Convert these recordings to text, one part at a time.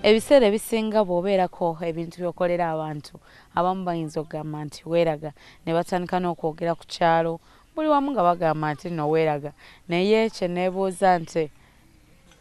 Ebiseera ebisinga bw'obeerako ebintu by'okolera abantu, abamu bayinza okugamba nti weeraga, ne batandika n'okwogera ku kyalo buli wamu nga bagamba nti nno weeraga. Naye kye neebuuza nti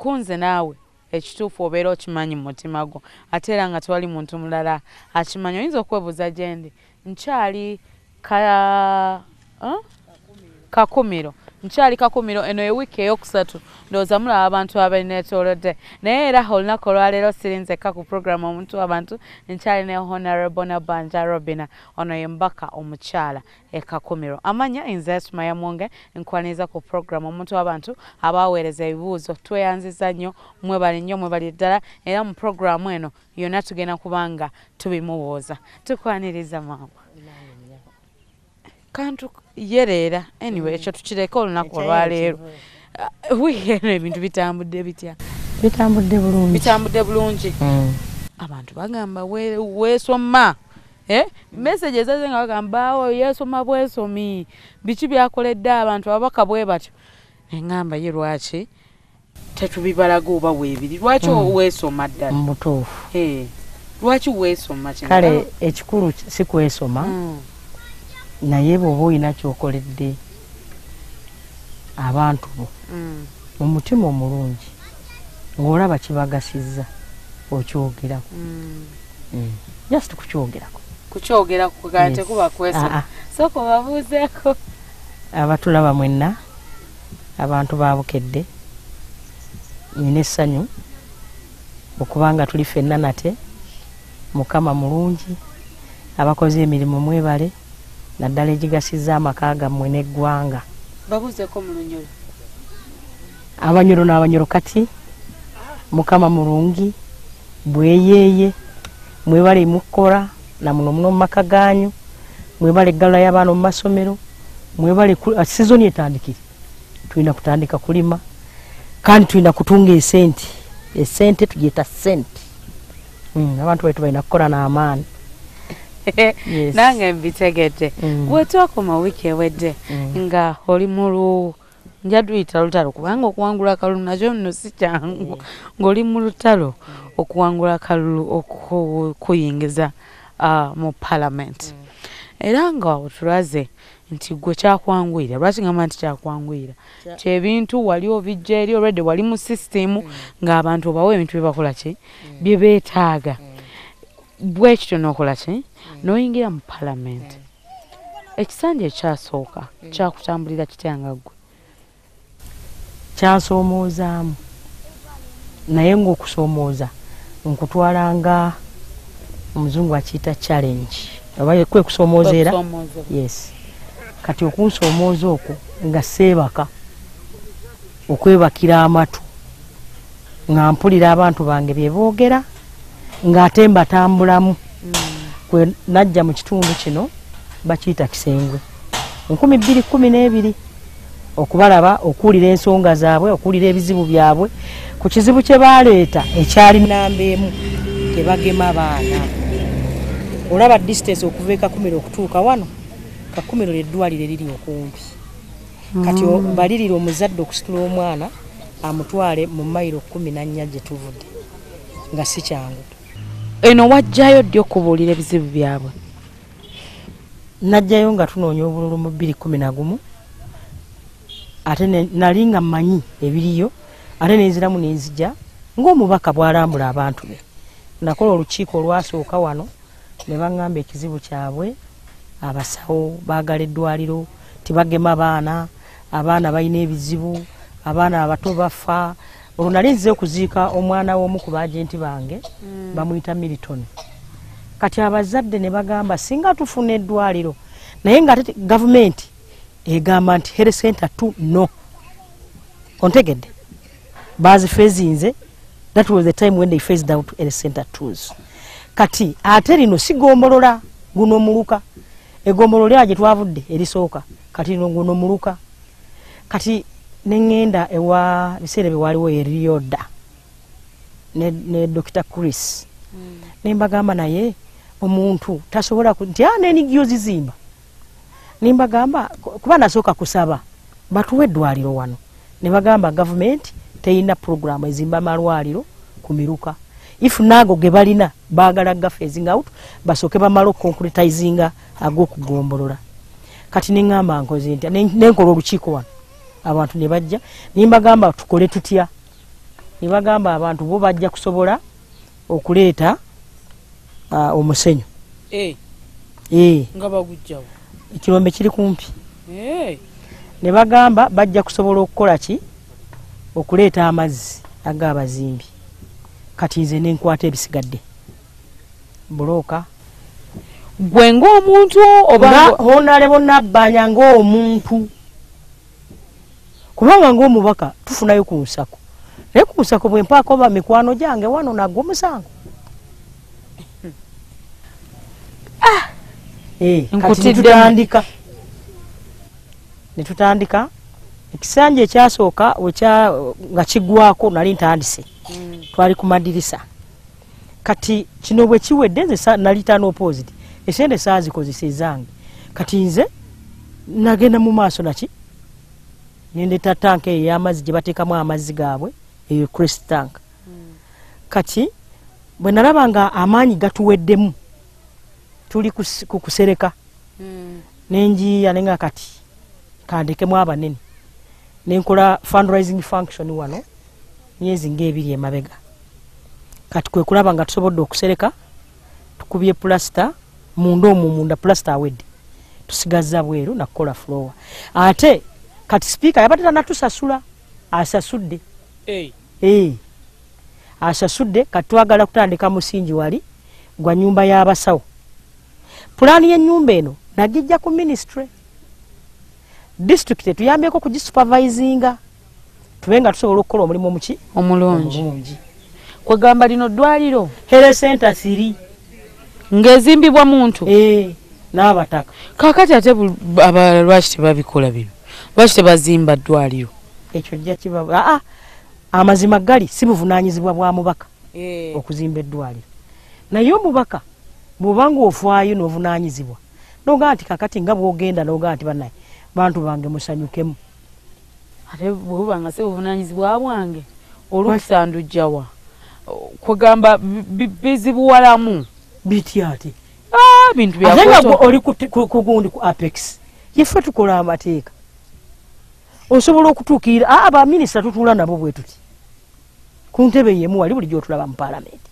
kunze naawe ekituufu obeera okimanyi mu mutima gwo, ate era nga tewali muntu mulala akimanyi. Oyinza okwebuuza gye ndi nkyali Kakumiro, nkyali Kakumiro. Eno ye wiiki eyokusatu, ndowooza mulaba abantu abeneetoolodde. Naye era olunaku olwaleero sirinzekka ku puroguramu Omuntu w'Abantu, nkyali ne Honorable Nabbanja Robina. Ono ye mubaka omukyala e Kakumiro. Amanya nze Sumaya Mwonge, nkwaniriza ku puroguramu Omuntu w'Abantu. Abaweereza ebibuuzo tweyanziza nnyo, mwebali nnyo, mwebali ddala. Era mu puroguramu eno yonna tugenda kubanga tubimubuuza. Tukwaniriza, maama. Kantu yereera. Anyway, ekyo tukireke. Olunaku olwaleero, wiiki eno ebintu bitambudde bitya? Bitambudde bulungi. Bitambudde bulungi. Abantu bagamba weesoma, message ezaze nga bagamba awo yeesoma bwesomi, biki byakoledde abantu ababaka bwe batyo. Neŋŋamba ye lwaki tetubibalaga oba weebiri? Lwaki weesoma ddala? Mu butuufu. Lwaki weesoma kino? Kale ekikulu si kwesoma, naye bw'oba olina kyokoledde abantu bo mu mutima omulungi ng'olaba kibagasizza, okyogerako. Just kukyogerako. Kukyogerako kugamba Yes. tekuba kwesoma. Ah, ah. Sooka obabuuzeeko. Abatulaba mwenna, abantu ba Bukedde, nina essanyu okubanga tuli ffenna nate. Mukama mulungi. Abakoze emirimu mwebale, naddala egigasizza amaka gammwe n'eggwanga. Babuuzeeko mu Lunyoro. Abanyoro n'Abanyoro kati, Mukama mulungi bweyeeye. Mwebale mukola namuno muno mu maka ganyu, mwebale eggala y'abaana mu masomero, mwebale sizoni etandikire. Tulina kutandika kulima kandi tulina kutunga esente. Esente tugyeta sente. Abantu baitu balina kukola n'amaani. Yes. Nange mbitegedde. Bwetwakoma wiiki ewedde nga oli mu njaduyita lutalo, kubanga okuwangula akalulu nakyo nno si kyangu, ng'oli mu lutalo okuwangula akalulu okuyingiza mu parliament, era nga otulaze nti gwe kyakwanguyira. Lwaki ngamba nti kyakwanguyira? Kyebintu wali obijja eri, olwedde wali mu sisitimu ng'abantu obawa ebintu byebakola ki bye beetaaga. Bwe kityo n'okola ki n'oyingira mu parliament. Ekisanja ekyasooka kyakutambulira kitya nga ggwe? Kyansoomoozaamu, naye ng'okusoomooza nkutwala nga omuzungu akiyita challenge, oba kwe kusoomooza era. Okusomoozebwa. Yes, kati okunsoomooza okwo nga seebaka okwebakira amatu nga mpulira abantu bange bye boogera, ng'ate mbatambulamu. Kwe najja mu kitundu kino bakiyita Kisengwe 2012 okubalaba, okuwulira ensonga zaabwe, okuwulira ebizibu byabwe. Ku kizibu kye baleeta ekyali namba 1, tebagema baana. Olaba distance okuva e Kakumiro okutuuka wano. Kakumiro lyeddwaliro eriri okumpi. Kati balirira omuzadde okusitula omwana amutwale mu mayiro 14 gye tuvudde, nga si kyangu. Eno wajjayo ddi okubuulira ebizibu byabwe? Najjayo nga tunoonya obululu mu 2011, ate nali nga mmanyi ebiriyo, ate nenziramu nenzija ng'omubaka bw'alambula abantu be. Nakola olukiiko olwasooka wano ne baŋŋamba ekizibu kyabwe: abasawo baagala eddwaliro, tibagema baana, abaana balina ebizibu, abaana abato bafa. Olwo nali nzize okuziika omwana w'omu ku baagenti bange, bamuyita Milton. Kati abazadde ne bagamba singa tufuna eddwaliro, naye nga ate gavumenti egamba nti health center 2 no ontegedde bazifezinze. That was the time when they phased out health center twos. Kati ate lino si gombolola, guno muluka. Egombolola lya gye twavudde erisooka, kati lino guno muluka. Kati neŋŋenda ewa biseera bye waliwo erioda ne Dr Chris, nembagamba naye omuntu tasobola nti nenigio zizimba. Nimbagamba kuba nasooka kusaba batuwe eddwaliro wano, ne bagamba gavumenti teyina puroguramu ezimba malwaliro ku miruka. If naago ge balina baagala ga phasing out, basooke bamala okuconcretizinga ag'okugombolola. Kati neŋŋamba nkoze ntya, nenkola olukiiko wano, abantu ne bajja, nimbagamba tukole tutya, ne bagamba abantu bo bajja kusobola okuleeta omusenyu. Nga bagujjawo ekirombe kiri kumpi. Ne bagamba bajja kusobola okukola ki, okuleeta amazzi ag'abazimbi. Kati nze nenkwata ebisigadde bulooka. Gwe ng'omuntu oba honalebo Nabbanja ng'omuntu, kubanga ng'omubaka tufunayo ku nsako, naye ku nsako bwe mpaako ba mikwano gyange wano nagwo omusango. Kati netutandika ekisanja ekyasooka nga kigwako nali ntandise, twali ku madirisa. Kati kino bwe kiwedde nze nali tano opposite, esente saazikozesa ezange. Kati nze nagenda mu maaso naki nendeta tanka eyo ey'amazzi gye bateekamu amazzi gaabwe, eyo crest tank. Kati bwe nalaba nga amaanyi gatuweddemu, tuli ku kusereka, nenjiya nenga kati kandekemu abanene, nenkola fundraising function wano myezi ng'ebiri emabega. Kati kwe kulaba nga tusobodde okusereka, tukubye pulasita munda omwo, munda pulasita awedde, tusigazza bweru nakukola floor. Ate kati sipiika yabadde tannatusasula, asasudde. Asasudde. Kati twagala kutandika musingi wali gwa nyumba y'abasawo. Pulaani y'ennyumba eno nagijja ku ministry, district etuyambyeko kugisupervisinga tube nga tusobola okukola omulimu omuki omulungi. Kwegamba lino ddwaliro health center 3 ng'ezimbibwa muntu n'abataka. Kaakati ate abalala lwaki tebabikola bino? Lwaki tebazimba ddwaliro? Ekyo jja kiba amazima gali si buvunaanyizibwa bwa mubaka okuzimba eddwaliro, naye omubaka bw'oba ng'ofaayo n'ovunaanyizibwa n'ogaa nti kakati nga bw'ogenda n'ogaa nti bannaye bantu bange musanyukemu. Ate bw'oba nga si buvunaanyizibwa bwange olukusa ndujjawa? Kwegamba bizibuwalamu bitya ate? Bintu ate nga oli ku gundi ku apex, yeffe tukola amateeka, osobola okutuukirira abaminisita tutuula nabo bwe tuti ku ntebe yemu wali bulijjo otulaba mu paalamenti.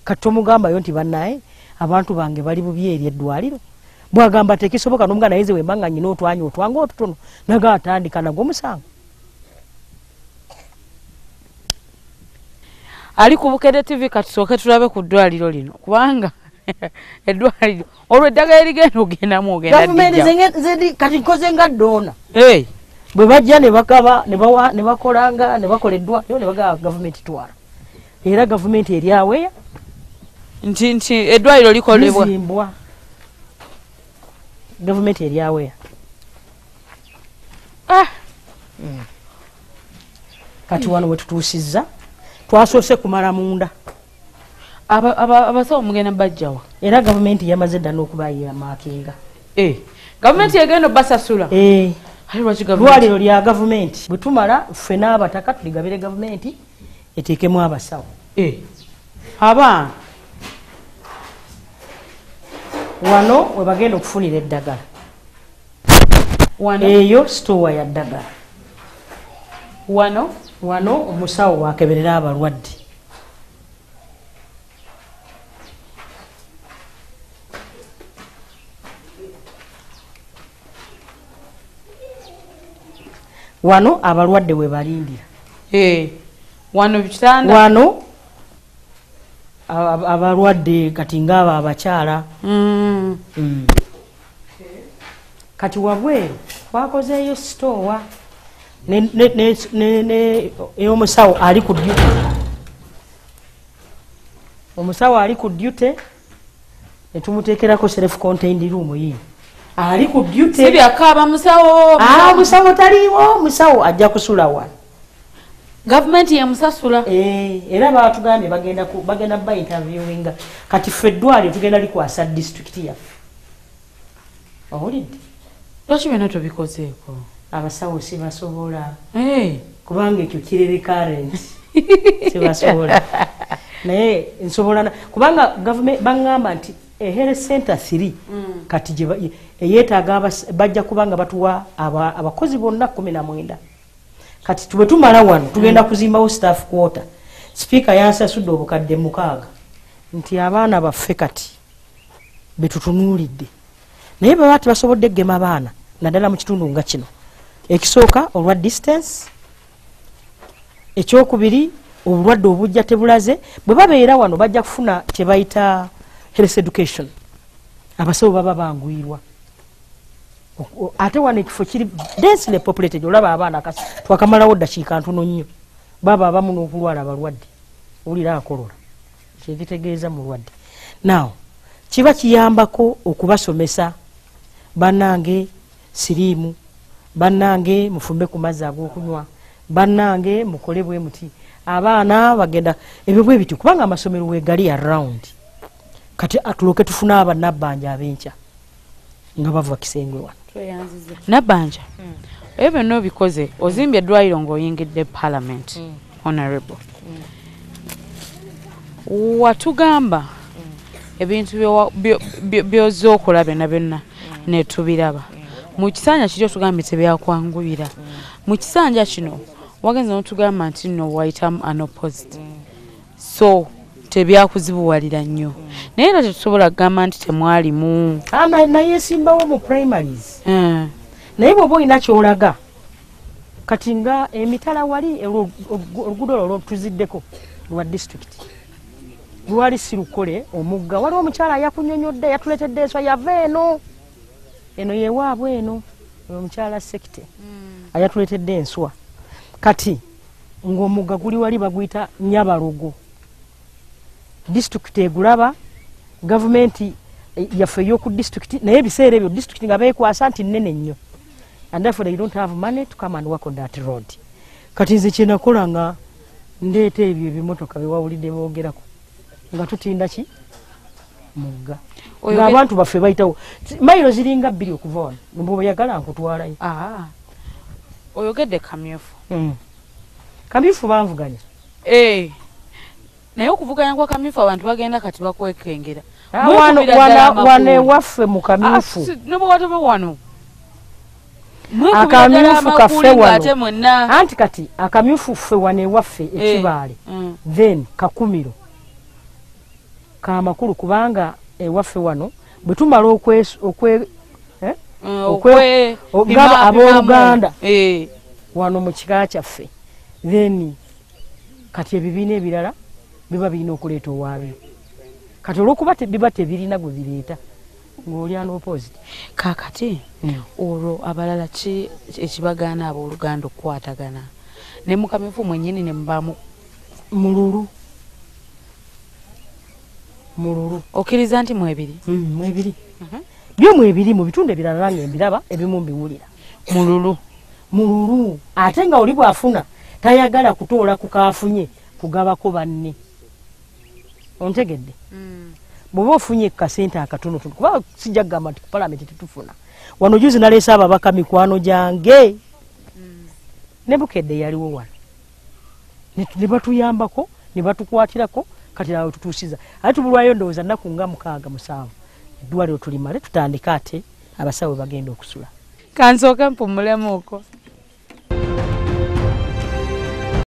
Kati tomugambayo nti bannaye abantu bange bali bubi eri eddwaliro, bwagamba tekisoboka nomuga naye nze wemba nga nyina otwanya otwanga otutono naga atandika nagwo omusango. Ali ku Bukedde TV, katusooke tulabe ku ddwaliro lino, kubanga eddwaliro olwo eddagala erigenda ogendamu ogenda gavumenti. Kati nkoze nga donor, bwe bajja ne bakaba ne bakolanga ne bakola eddwaliro ne bagaba gavumenti twala, era gavumenti eri aweya nti eddwaliro likolebwa lizimbwa, gavumenti eri aweya. Kati wano wetutuusizza twasoose kumala munda. Abasawo mugenda bajjawa? Era gavumenti yamaze dda n'okubayiira maakinga. Gavumenti egenda obasasula? Lwaliro lya gavumenti, bwe tumala ffe n'abataka tuligabire gavumenti eteekemu abasawo. Abaana wano we bagenda okufunira eddagala, eyo sitowa ya ddagala. Wano wano omusawo wakeberera abalwadde. Wano abalwadde we balindira. Wano kitanda. Wano abalwadde kati ngaabo abakyala. Kati wabweru twakozeeyo sitoowa omusawo ali ku duty, omusawo ali ku duty netumuteekerako self contained room yiino ali ku duty. Sibyakaaba musawo. Musawo taliiwo, musawo ajja kusula wano. Gavumenti yemusasula? Era batugambye bagenda ba interviewinga. Kati ffe eddwaliro tugenda likwasa disitulikiti yaffe, owulidde? Lwaki byonna tobikozeeko? Abasawo sibasobola, kubanga ekyo kiri recurrent, sibasobola. Naye nsobola kubanga government bangamba nti health center 3 kati eyeetaaga bajja kubanga batuwa abakozi bonna 19. Kati tube tumala wano tugenda kuzimbawo staff quarter. Speaker yansasudde obukadde 6 nti abaana baffe kati betutunuulidde, naye baba tebasobodde kugema abaana naddala mu kitundu nga kino. Ekisooka olwa distance, ekyokubiri obulwadde obujja tebulaze. Bwe babeera wano bajja kufuna kye bayita health education, abasawo baba banguyirwa. Ate wano ekifo kiri densely populated, olaba abaana twakamalawo ddakiika ntono nnyo, baba abamu n'okulwala abalwadde, owulira akolola kyekitegeeza mulwadde. Now kiba kiyambako okubasomesa, bannange siriimu, bannange mufumbe ku mazzi ag'okunywa, bannange mukole bwe muti, abaana bagenda ebyo bwe bityo, kubanga amasomero weegali around. Kati atuloke tufuna abannabbanja ab'enkya nga bava Kisengwe wano. Nabbanja, ebyo byonna obikoze, ozimbye eddwaliro ng'oyingidde parliament. Honorable, watugamba ebintu by'ozze okola byonna byonna ne tubiraba. Mu kisanja kiri otugambye tebyakwanguyira. Mu kisanja kino wagenze n'otugamba nti nno wayitamu an opposite, so tebyakuzibuwalira nnyo, naye era tetusobola kugamba nti temwalimu. Naye simbawo mu primaries, naye bw'oba olina ky'olaga kati nga emitala wali oluguudo olwo tuziddeko lwa district lwali si lukole omugga, waliwo omukyala yakunyonyodde yatuleetedde enswa yava eno eno yewaabwe eno omukyala sekite ayatuleetedde enswa. Kati ng'omugga guli wali baguyita Nyabarogo, disitulikiti egulaba, gavumenti yaffe ey'oku disitulikiti, naye ebiseera ebyo disitulikiti nga beekwasa nti nnene nnyo, and therefore they don't have money to come and work on that road. Kati nze kye nakola nga ndeeta ebyo ebimotoka bye wawulidde boogerako nga tutinda ki mugga, ng'abantu baffe bayitawo mayiro ziringa 2 okuva wano, bw'oba oyagala nkutwalayo. Oyogedde kamyufu. Kamyufu banvuganya. Naye okuvuganya kwa kamyufu abantu bagenda kati bakwekengera. Wano ewaffe mu kamyufu. Nobwataba wano. Akamyufu kaffe wano. Anti kati akamyufu ffe wano ewaffe ekibaale. Then Kakumiro. Kamakulu kubanga ewaffe wano bwe tumala okugaba abooluganda wano mu kika kyaffe, then kati ebibiina ebirala biba birina okuleeta owaabyo. Kati olw'okuba biba tebirina gwe bireeta ng'oli an opposite. Kaakati olwo abalala ki ekibagaana abooluganda okukwatagana ne mu kamyufu mwennyini ne mubaamu mululu? Mululu. Okkiriza nti mwebiri? Mwebiri. Byo mwebiri mu bitundu ebirala nange mbiraba, ebimu mbiwulira. Mululu. Mululu. Ate nga oli bw'afuna tayagala kutoola ku kaafunye kugabako banne. Ontegedde? Bw'oba ofunye kasente akatonotono, kuba sijja kugamba nti ku palamenti tetufuna. Wano juzi naleese ababaka mikwano gyange. Ne Bukedde yaliwo wano. Ne batuyambako, ne batukwatirako, kati awo tutuusiza. Ate tubulwayo ndowooza nnaku nga 6 7. Eddwaliro tulimale tutandike ate abasawo bagenda okusula. Kansooke mpummulemuuko.